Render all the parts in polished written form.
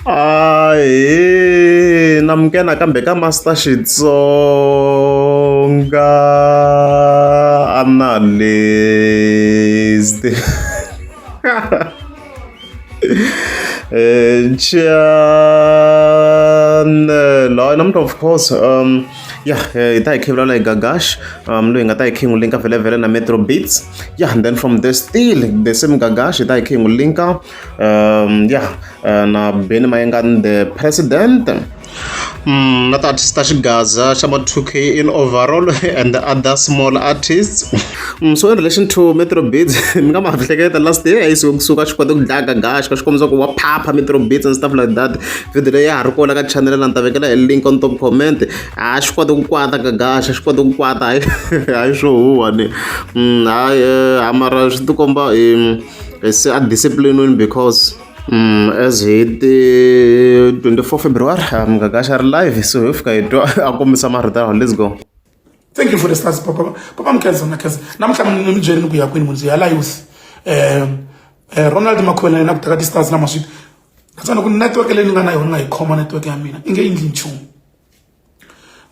Ahee namukela nakambe ka Master Xitsonga Analyst channel hayi namuntlha of course ya hi ta hi khe vulavula hi Gagash loyi hi nga ta hi khe hi n'wi linka vhele vhele na Metro Beats yeah and then from the still the same Gagash hi ta hi khe hi n'wi linka ya na Benny Mayengani the president na ti-artist ta xigaza xa ma 2K in overall and the other small artists so in relation to Metro Beats mi nga ma hleketa last year yi suka kusuka xi kota ku dlaya Gagash ka xi kombisa ku wa phapha Metro Beats and stuff like that video leyi ya ha ri kona ka channel la ni ta vekela hi link on top comment a xi kota ku kwata Gagash xi kota ku kwata hayi hayi swo huwa ni hayi mara swi tikomba se a discipline because as hi ti 24 February Gagash a ri live so hi fika hi twa a kombisa marito lawa let's go. Thank you for the stars papa. Papa Mkhensa na Khensa. Namuntlha mi mi byelini ku ya kwini munhu ya la youth. Ronald Makhwela yena ku teka ti stars na maswiti. Katsana ku network leyi ni nga na yona nga yi khoma network ya mina i nge endli nchumu.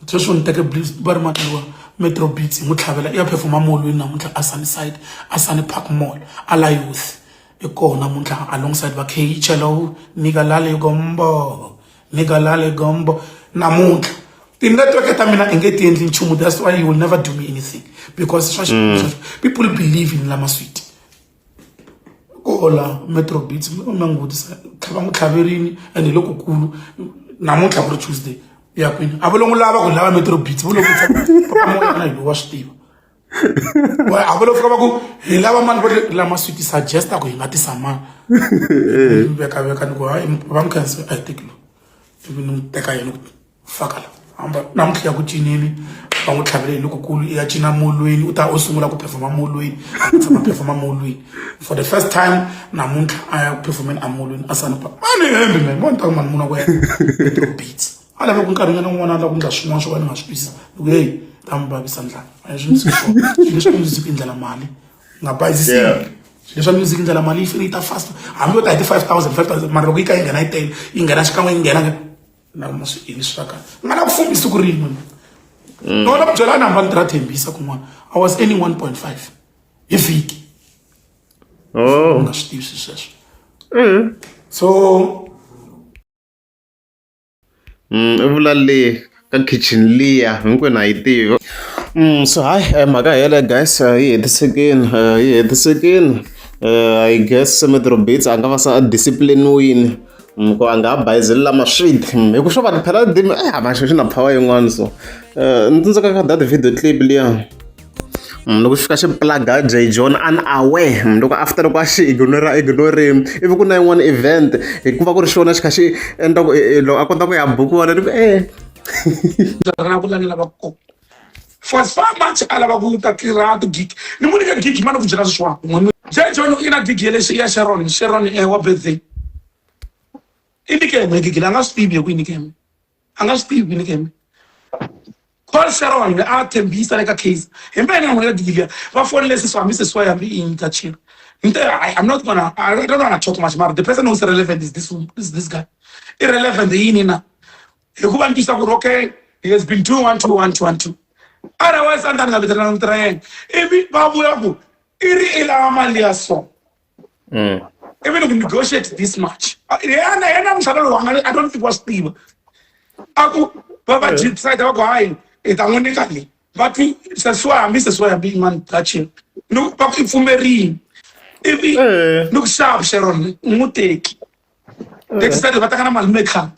Sweswi ni teke Bliss va ri mani wa Metro Beats hi n'wi tlhavela i ya performa molweni namuntlha a Sunnyside a Sunny Park Mall a la youth i kona namuntlha alongside va K Chelo Nika Lale Gombo Nika Lale Gombo namuntlha ti-network ta mina i nge ti endli nchumu that's why you will never do me anything because swa people believe in lama sweet kola Metro Beats mi n'wi vutisa va n'wi tlhaverini and hi lokukulu namuntlha ku ri Tuesday ya kwini a va lo n'wi lava ku lava Metro Beats vo lo vutisa papa moyana hi lowu wa swi tiva a va lo fika va ku hi lava mani va lama swi ti suggesta ku hi nga tisa mani veka veka ni ku hayi va n'wi khensa a hi teki lowu ivi ni n'wi teka yena ku faka la hamba namuntlha ya ku cinini va n'wi tlhavele hi lokukulu i ya cina molweni u ta u sungula ku performa molweni a tshama performa molweni for the first time namuntlha a ya ku performeni a molweni a sani pa mani hembi man vona ta ku mani munhu wa ku yena beats a lava ku nkarhinyana un'wana a lava ku endla swin'wana swo ka ni nga swi twisisi ni ku heyi ta mi vavisa ndlala a hi swi swona swilo leswa music i ndlela mali nga bayizisi swilo leswa music ndlela mali yi fanele yi ta fast hambi yo ta hi ti 5000 5000 mara loko yi ka yi nghena yi tele yi nghena xikan'we yi nghena na ma swi yini swi ka nga la ku fumbi siku rin'we no na byela na hamba ni tirha Thembisa kun'wana I was earning 1.5 hi vhiki. Oh. Nga swi tivi swilo sweswo. So I vula le ka kitchen liya hinkwenu ha yi tiva. So hayi mhaka yeleyo guys yi hetisekile yi hetisekile I guess Metro Beats a nga va se a discipline-wini ku a nga ha bayizeli lama switi hi ku swo va phela eh xi na power yin'wana so ni tsundzuka ka that video clip liya loko xi fika xi plug-a Jay John unaware loko after loko a xi ignore ignorini ivi ku na yin'wana event hikuva ku ri xona xi kha xi endla ku loko a kota ku ya bukiwa ni ku e na ku la lava ku for as far much a lava ku ta tirha ti-gig ni n'wi nyika gig mani ku byela sweswiwani Jay John i na gig yelexi ya Sharon Sharon wa birthday i nyike yena gig leyi a nga swi tivi ku yi nyike yena a nga swi tivi ku yi nyike yena call Sharon a tshembisa le ka case hi mpela ni nga n'wi nyika gig liya va fonele sesi hambi sesi wa hambi i nyika chini ni te I'm not gonna I don't wanna talk much mara the person who's relevant is this is this guy irrelevant yini na hikuva ni twisa ku ri okay he has been doing one two one two one two otherwise a ni ta ni nga vitana vito ra yena ivi va vula ku i ri i lava mali ya so ivi ni ku negotiate this much yena yena muxaka lowu anga I don't think wa swi tiva a ku va va decide va ku hayi hi ta n'wi nyika leyi va ti sesiwa hambi sesiwa hambi mani gachini ni va ku i pfumerini ivi ni ku xava Sharon n'wi teki they decided va teka na mali maker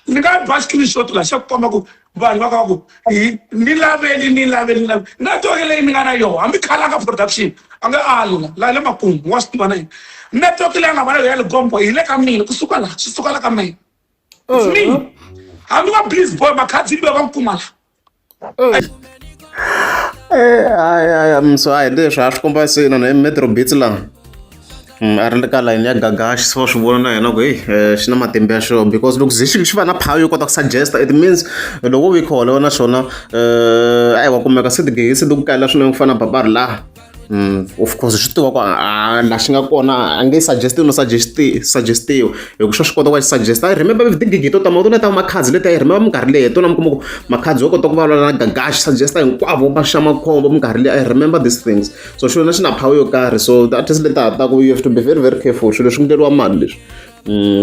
ni nga ba screenshot la xa ku komba ku vanhu va ka va ku hi ni laveli ni laveli ni laveli network leyi ni nga na yona hambi khale ka production a nga ali la la le makumu wa swi tiva na yena network leyi a nga va na yona ya Ligombo hi le ka mina kusuka la swi suka la ka mina it's me hambi va Bliss boy makhadzi va va kuma la Hayi so a hi leswi a swi komba se na i Metro Beats laha a ri le ka layeni ya Gagash se wa swi vona na yena ku heyi xi na matimba ya xona because loko ze xi xi va na power yo kota ku suggest it means loko wo yi kholewa na xona a hi wa kumeka se tigigi se ti ku kalela swinene ku fana na babari laha. Of course swi tiva ku a la xi nga kona a nge suggest-iwi no suggest-iwa hi ku swa swi kota ku va xi suggest I remember tigigi to tama tona ta makhadzi leti I remember minkarhi leyi tona mi kuma ku makhadzi yo kota ku vulavula na Gagash suggest-a hinkwavo va xa makhombo minkarhi leyi I remember these things so xilo na xi na power yo karhi so the artist leti ha taku you have to be very very careful swilo swi endleriwa mali leswi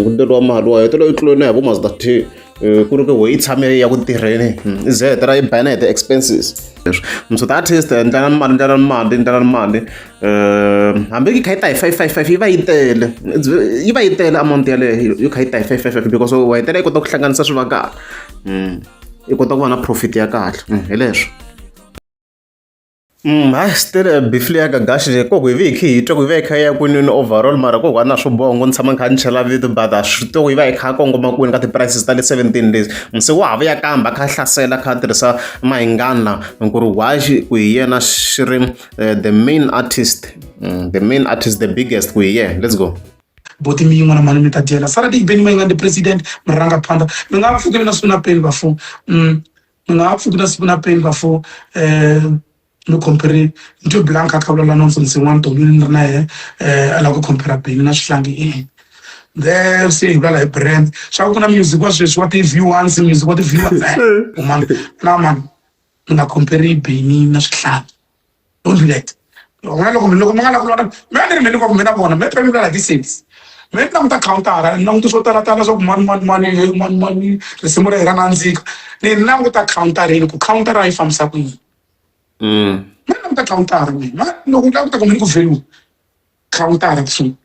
ku endleriwa mali wa hetelela yi tlule na hi vo Mazda T ku ri ku ho yi tshame ya ku tirheni i ze hetelela yi bana hi ti-expenses leswi so ti-artist ndlela ni mali ndlela ni mali ndlela ni mali hambi yi kha yi ta hi 555 yi va yi tele yi va yi tele amount yaleyo yi kha yi ta hi 555 because wa hetelela yi kota ku hlanganisa swi va kahle yi kota ku va na profit ya kahle hi leswo. Hayi still beef leyi ya Gagashi leyi ko ku hi ve hi khe hi twa ku yi va yi kha yi ya kwinini overall mara ko ku a na swo boha ngo ni tshama ni kha ni chela vito but a swi tivi ku yi va yi kha kongoma kwini ka ti-prices ta le 17 days se wa ha vuya kambe a kha a hlasela a kha a tirhisa Mayengani la ku ri why ku hi yena xi ri the main artist the main artist the biggest ku hi yena let's go. Boti mi yin'wana mhani mi ta dyela sala ti Benny Mayengani the president murhangaphandha mi nga pfuki na siku na peni vafo mi nga ha pfuki na siku na peni vafo mi compare ni twe Blank a kha vulavula nonsense yin'wana tolo ni ri na yena a lava ku compare Benny na Swihlangi e-e then se hi vulavula hi brand swa ku ku na music wa sweswi wa ti-view once music wa ti-view once mani na mani mi nga compare Benny na Swihlangi. Don't do that. N'wina loko loko mi nga lavi ku lwa mina ni ri mina ku mina vona mi mi la hi ti-sales me ni languta khawuntara ni languta swo talatala swa ku mani mani mani mani mani risimu ra hina ra nandzika ni languta khawuntarini ku khawuntara yi fambisa ku yini me ni languta khawuntara mina loko ni languta ku mi ni ku value khawuntara kusuhi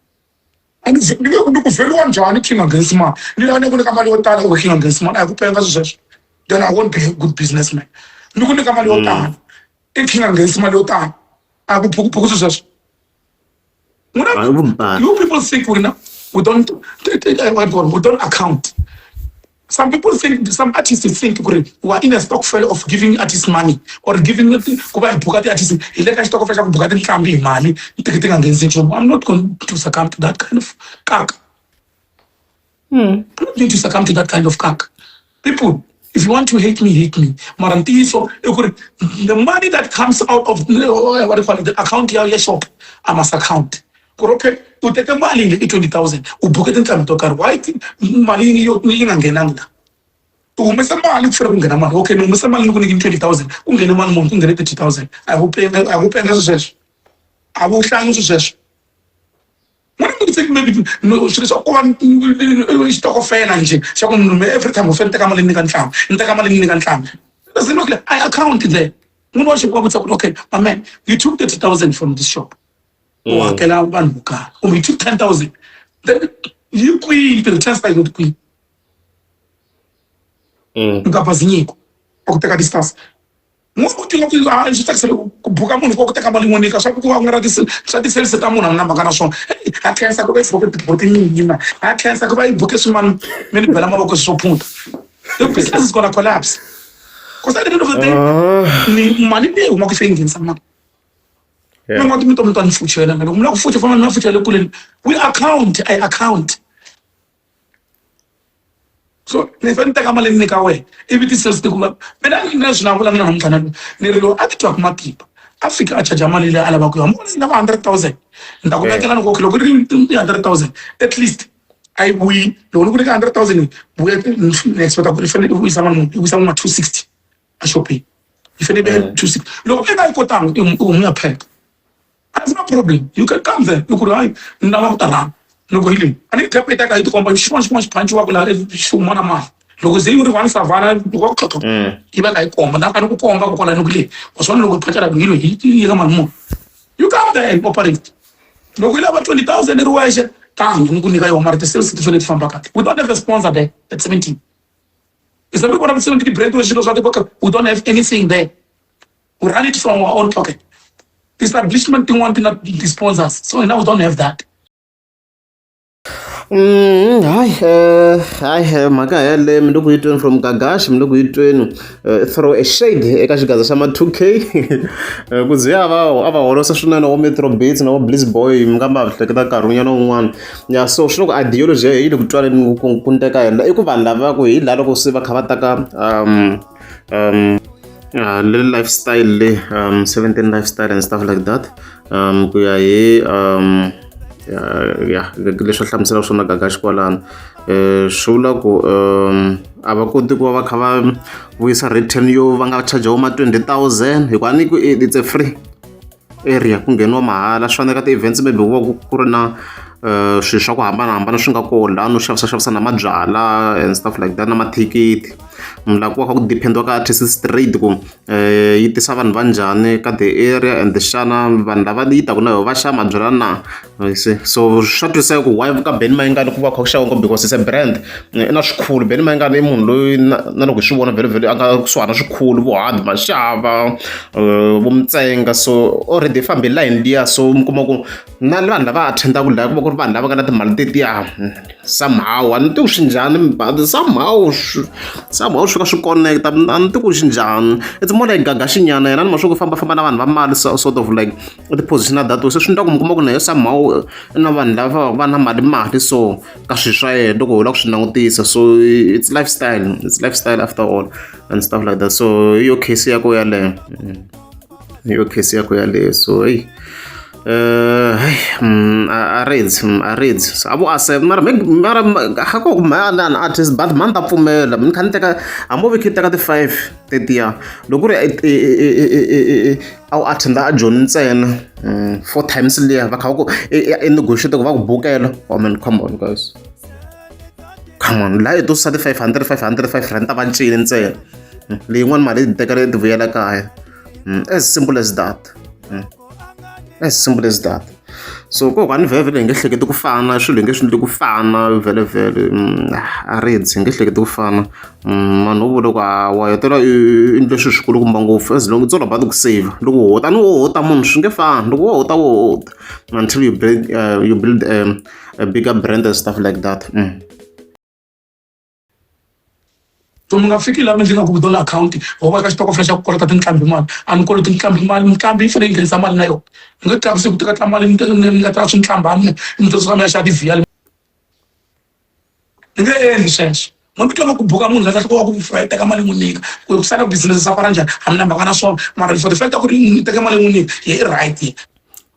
a ni ni ni ku value njhani king against man ni lava ni ku nyika mali yo tala u king against man a hi ku penga swilo sweswo then I won't be a good businessman ni ku nyika mali yo tala i king against mali yo tala a ku phukuphuku swilo sweswo n'wina you people think we we don't we don't account some people think some artists think ku ri we are in a stokvel of giving artists money or giving ku va hi buka ti-artist hi le ka xitokofela xa ku buka tinqambi hi mali ti ti nga nghenisi nchumu I'm not going to succumb to that kind of kaka. I'm not going to succumb to that kind of kaka. People, if you want to hate me, hate me. Mara ntiyiso i ku ri the money that comes out of what do you call it, the account ya ya shop, I must account. Ku ri okay, u teke mali leyi i 20,000, u buke tinqambi to karhi, why mali yo yi nga nghenangi la? U humese mali ku fanele ku nghena mali. Okay, ni humese mali ni ku nyikini 20,000, ku nghene mali muni? Ku nghene 30,000. A hi ku penga, a hi ku penga sweswo. A wu hlangi swilo sweswo. N'wana mi think maybe swilo swa ku va xitokofela njhe xa ku munhu every time u fanele teka mali ni nyika ntlhambi ni teka mali ni nyika ntlhambi doesn't look like I account there n'wini wa xop wa vutisa ku okay my man you took 30,000 from this shop u hakela vanhu vo karhi kumbe you took 10,000 then yi kwihi ti-returns ta yona ti kwihi nkabazi nyiko wa ku teka distance N'wana u tiva ku a swi tsakisa loko ku buka munhu ku teka mali n'wi nyika swa ku va nga ra swa ti-sales ta munhu a ni na mhaka na swona ha khensa ku va yi buke tibuti mina ha khensa ku va yi buke swin'wana mi ni bela mavoko swo phunta the business is gonna collapse because at the end of the day ni mali leyi humaka yi fanele yi nghenisa mali mi nga ti mi to mi ta ni fuchela loko mi lava ku fucha fana mi ya fuchela le kule we account I account. So ni fanele ni teka mali ni nyika wena ivi ti-sales ti kuma mina ni leswi na vula mina namuntlha na ni ri loyi a ti twaka matimba a fika a charger mali leyi a lavaka yona mona ni lava 100,000 ni ta ku vekela ni ku okay loko ri 100,000 at least a yi vuyi loko ni ku nyika 100,000 vuya ni expecta ku ri fanele i vuyisa mali muni i vuyisa ma 260 a xopeni yi fanele yi ve 260 loko i nga yi kotanga i u ya pheka. A ndzi na problem you can come there i ku ri hayi ni lava ku ta laha loko hi leyi a ni tap yi ta yi tikomba xin'wana xin'wana xi phanciwaka laha xi huma na mali loko ze yi ri one savana loko wa ku yi va kha yi komba na ni ku komba ko kwala ni ku leyi wa swi vona loko yi phaca la yi loyi yi ka mali muni you come there and operate loko yi lava 20,000 ri wexe tani ni ku nyika yona mara ti-sales ti fanele ti famba kahle we don't have a sponsor there at 17 is that we vona 17 brand swilo swa we don't have anything there. We run it from our own pocket. Establishment tin'wana ti na ti-sponsors, so hina we don't have that. Hayi hayi mhaka yaleyo mi le ku yi tweni from Gagash mi le ku yi tweni throw a shade eka xigaza xa ma 2K ku ze a va a va holosa swinene wo Metro Beats na wo Bliss Boy mi nga ma hleketa nkarhinyana wun'wana ya so swi le ku ideology yi le ku twaleni ku ndleka yena i ku vanhu lava ku hi laha loko se va kha va ta ka. Le lifestyle le 17 lifestyle and stuff like that ku ya hi ya leswi a hlamuselaka swona Gagash kwalano swi vula ku a va koti ku va va kha va vuyisa return yo va nga charge vo ma 20,000 hikuva a ni ku it's a free area ku ngheniwa mahala swi fanele ka ti-events maybe ku va ku ri na swilo swa ku hambanahambana swi nga kona laha no xavisa xavisa na mabyalwa and stuff like that na mathikithi la ku va kha ku depend-iwa ka artist straight ku yi tisa vanhu va njhani ka the area and xana vanhu lava yi taku na yoho va xava mabyalwa na you see so swa twisiseka ku why ka Benny Mayengani ku va kha ku xaviwa ngopfu because it's a brand i na swikhulu Benny Mayengani i munhu loyi na loko hi swi vona vhele a nga kusuhana swikhulu vo Hard Mashava vo Mutsenga so already i fambe line liya so mi kuma ku na vanhu lava attend-aku laya ku va ku ri vanhu lava nga na timali tetiya somehow a ni tivi swi njhani but somehow somehow swi ka swi connect-a a ni tivi ku swi njhani it's more like Gagaxinyana yena ni ma swa ku fambafamba na vanhu va mali sort of like u ti position that way se swi endla ku mi kuma ku na yena somehow na vanhu lava va na mali mali so ka swilo swa yena loko ho lava ku swi langutisa so it's lifestyle, it's lifestyle after all and stuff like that so hi yo case ya ko yaleyo hi yo case ya ko yaleyo so heyi a ridzi a ridzi a vo accept mara mara ha ko ku mhani an artist but mhani ta pfumela ni kha ni teka hambi wo ve kha teka ti-five tetiya loko ku ri a wu attend-a a Joni ntsena four times liya va kha va ku i negotiate ku va ku bukela oh man come on guys come on laha i to susa ti-five hundred five hundred five rand ta va ncini ntsena leyin'wani mali yi tekela yi ti vuyela kaya as simple as that. As simple as that so kokwani vhele vhele hi nge hleketi ku fana swilo hi nge swi endli ku fana vhele vhele a ridzi hi nge hleketi ku fana vanhu vo vula ku a wa hetelela i endle swilo swikulukumba ngopfu as long it's all about ku save loko wo hota ni wo hota munhu swi nge fani loko wo hota wo hota until you build you build a bigger brand and stuff like that. So mi nga fiki laha mi ndzi nga ku vito na akhawunti ho va ka xitokofela xa ku kolota tinqambi mali a ni koloti nqambi mali nqambi yi fanele yi nghenisa mali na yona ni nge tlakusi ku teka tla mali ni nga teka swintlambani ni to suka mi ya xava ti-V_L ni nge endli sweswo mo mi twa va ku buka munhu la ta wa ku yi teka mali n'wi nyika ku sala business safara njhani a mi na mhaka na swona mara for the fact ya ku ri ni teke mali n'wi nyika ye i right.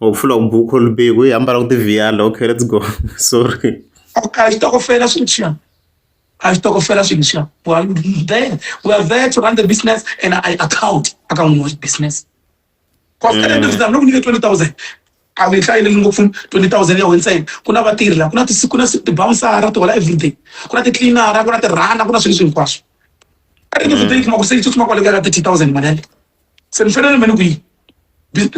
Oh, pfula ku buku ku yi ambala ku ti-V_L okay let's go sorry. Okay xitokofela swi leswiya a xitokofela swilo leswiya we are there we are there to run the business and I account aka n'wini wa business cause at the end of the day loko nyike 20,000 a wu yi hlayeleli ngopfu 20,000 ya wena ntsena ku na vatirhi la ku na ku na ti-bouncer ti hola everyday ku na ti-cleaner ku na ti-runner ku na swilo leswi hinkwaswo at the end of the day kuma ku se yi tsutsuma kwale ku ya ka 30,000 mali yaleyo se ni fanele ni ve ni ku yi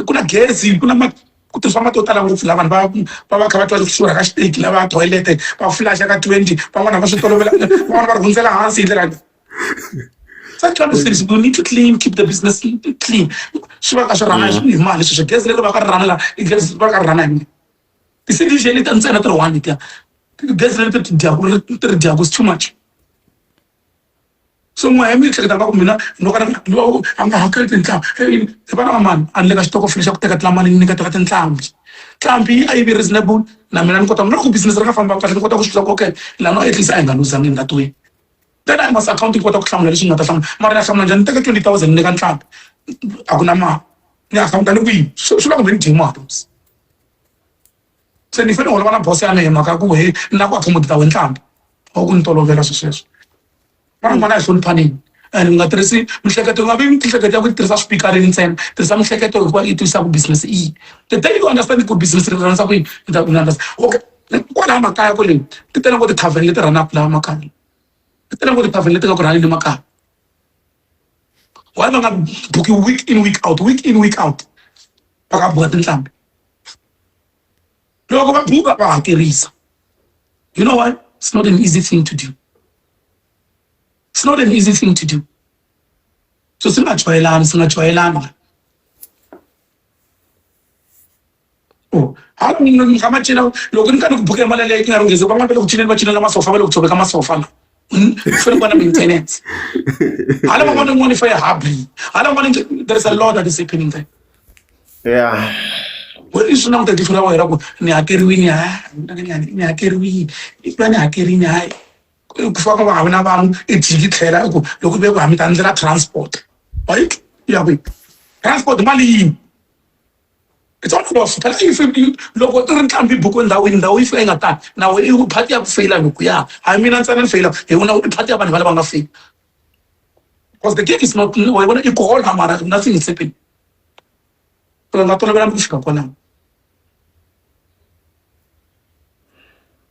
ku na gezi ku na ku tirhisiwa mati yo tala ngopfu laha vanhu va va va kha va twa ku xurha ka xiteki lava toilet va flush ka 20 van'wana va swi tolovela van'wana va ri hundzela hansi hi ndlela such kind of things we need to clean keep the business clean swi va ka swi rhana hi mali sweswo gezi leri va ka ri rhana la i gezi va ka ri rhana hi mali ti-cdj leti ntsena ti ri one letiya gezi leri ti dyaku ti ri dyaku is too much So n'wehe mi hleketa nga ku mina no ka a nga hakeli tinhlampfi i vana va mani a ni le ka xitokofela xa ku teka tila mali ni nyiketela tinhlampfi nhlampfi a yi vi reasonable na mina ni kota na loko business ri nga fambanga kahle ni kota ku swi tiva ku okay la no at least a hi nga luzangi in that way then I must account ni kota ku hlamula leswi ni nga ta hlamula mara ni ya hlamula njhani ni teke 20,000 ni nyika nhlampfi a ku na mali ni akhawunta ni kwihi swi vula ku ni dye mali se ni fanele ni holova na boss ya mina hi mhaka ya ku he ni lava ku accommodate we nhlampfi wa ku ni tolovela swilo sweswo vana n'wana a hi hloniphaneni and mi nga tirhisi mihleketo yi nga vi mihleketo ya ku tirhisa swipikareni ntsena tirhisa mihleketo hikuva yi twisisa ku business i yini the day you understand ku business ri rhanisa ku yini ni ta ku understand okay kwalaha makaya kwale ti tele ngopfu ti-tavern leti rhanaka laha makaya ti tele ngopfu ti-tavern leti nga ku rhaneni makaya why va nga buki week in week out week in week out va nga buka tinhlambi loko va buka va hakerisa you know why it's not an easy thing to do it's not an easy thing to do so singajwayelani singajwayelani oh hala ni nga ma cina loko ni ka ni ku bukela mali leyi nga ringhezi van'wana va le ku cineni va cinela masofa va le ku tshoveka masofa la ku fanele ku va na maintenance hala van'wana n'wana fa ya habli hala van'wana there is a lot that is happening there yeah i swi languta tihlo ra wena ku ni hakeriwini ha ni hakeriwini va ni hakerini hayi ku faka va ha vi na vanhu i jiki tlhela i ku loko ve ku ha mi ta ndlela transport right. Ya kwihi transport mali yini? It's all loss. Phela if loko i ri ntlhambi yi bukiwe ndhawini, ndhawu yi fika yi nga tali, na wena i phati ya ku feyila loko ya hayi mina ntsena ni feyila hi wona i phati ya vanhu va lava nga feyila because the gig is not wa vona i ku hola mara nothing is happening. So nga tolovelani ku fika kwalano,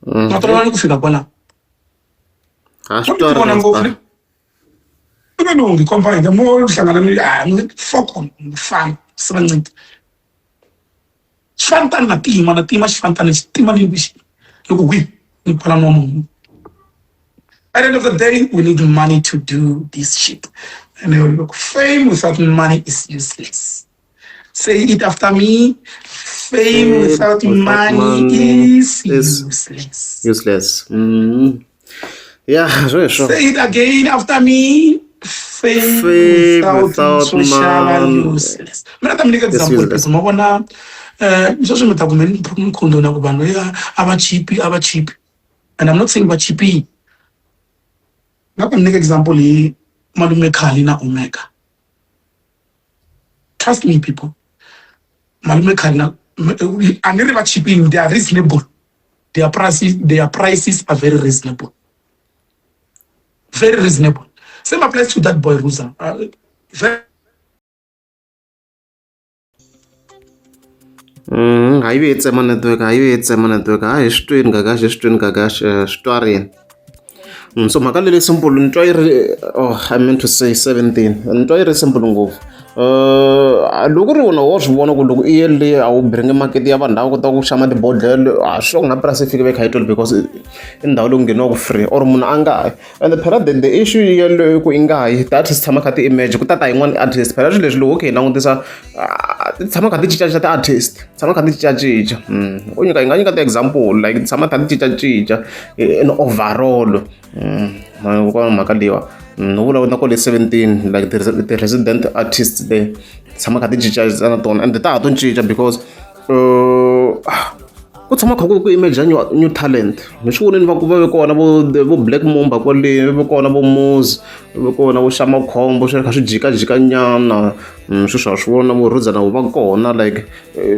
nga tolovelani ku fika kwalano. Ha swi twa vona ngopfu i ve no ngikhomba hi mo hlangana ni a ni foko fana sivancita xifantani na tima na tima xifantani xi tima ni xi loko wi ni pfala nomo. At the end of the day, we need money to do this shit. And look, fame without money is useless. Say it after me. Fame Fame without without money money is is useless. Useless. Yeah, sweswo. Say it again after me. Fame Fame without without social money useless. Mina ta mi nyika is example useless. because ma vona sweswi mi ta kume ni khondona ku vanhu ya a va chipi, a va chipi, and I'm not saying va chipile. Nga ta mi nyika example hi malume Khali na Omega. Trust me people, malume Khali na a ni ri va chipini, they are reasonable. Their prices are very reasonable, very reasonable. Same applies to that boy Ruza. Very A yi ve yi tsema network, a yi ve yi tsema network. A hi swi tweni Gagash, hi swi tweni Gagash, swi twarini. So mhaka leyi simple ni twa yi ri, oh, I meant to say 17. Ni twa yi ri simple ngopfu. Loko ri wona wa swi vona ku loko i ye le a wu bringe makete ya vanhu lava kotaka ku xava tibodhlele, a swi na purasi yi fike va yi kha yi twela because i ndhawu leyi ngheniwaka free or munhu a nga yi. And phela the issue yeleyo ku i nga yi, ti-artist tshama kha ti-emerge ku ta ta yin'wana artist. Phela swilo leswi loko okay hi langutisa ti tshama kha ti cincacinca ti-artist, tshama kha ti cincacinca. U nyika hi nga nyika ti-example like ti tshama kha ti cincacinca in overall. Mhaka leyiwa ni vula na kwale 17 like the resident artists there tshama kha ti cincacinca na tona and ta ha to cinca because ku tshama kha ku emerge new talent. Ni swi vonini va ku va ve kona vo Black Mumba kwale, va ve kona vo Moz, va ve kona vo Xamakhombo, swi kha swi jikajika nyana. Sweswi ha swi vona vo Rudza na vo va kona like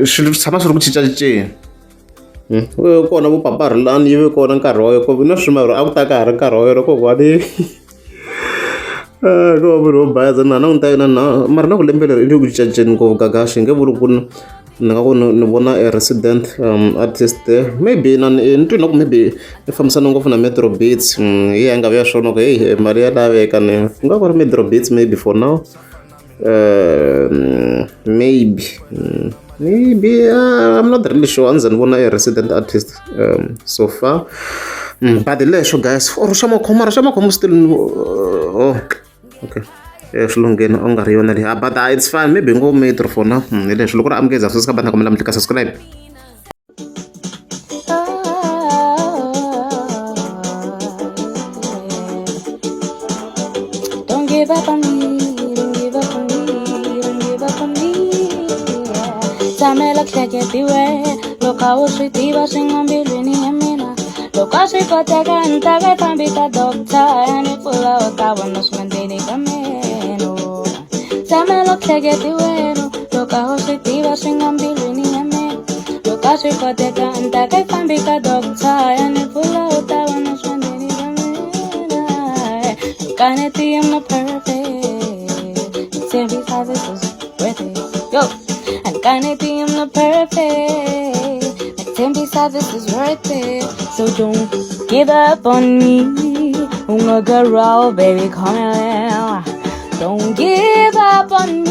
swilo swi tshama swi ri ku cincacinceni. Ve kona vo Papa Rhulani, yi ve kona nkarhi wa yena na sweswi mara a ku ta ka ha ri nkarhi wa yena kokwani. Ko va munhu wo bayiza na languta yena na mara na ku lembe leri i le ku cinceni ngopfu Gagash hi nge vuli ku ni nga ku ni vona a resident artist there maybe na ni twi na ku maybe i fambisana ngopfu na Metro Beats, hi ya nga vuya swona ku heyi mali ya laveka ni ku nga ku ri Metro Beats maybe for now, maybe maybe I'm not really sure. A ndzi ni vona a resident artist so far. But hi leswo guys or xa makhombo, mara xa makhombo still oh okay, swi lungheni a nga ri yona leyi, but it's fine, maybe ngo Metro for now. Hi leswo loko ri amukeza sweswi ka bana kombela mi tlika subscribe. Don't give up on me, don't give up on me, don't give up on me. Tshamela ku hleketiwe loko a wu swi tiva swi nga mbilwini ya mina. Loko a swi koteka ni ta ve fambi ka doctor ya ni pfula u ta vona swi nga ndzeni ka meno. Tshamela ku hleketiwe loko a wu swi tiva swi nga mbilwini ya mina. Loko a swi koteka ni ta ka fambi ka doctor ya ni pfula u ta vona swi nga ndzeni ka mina. Kaneti, I'm not perfect. Tshembisa this is worth it. Yo, and Kaneti, I'm not perfect. Tshembisa this is worth it. So don't give up on me. Unga girl, baby, come here. Don't give up on me.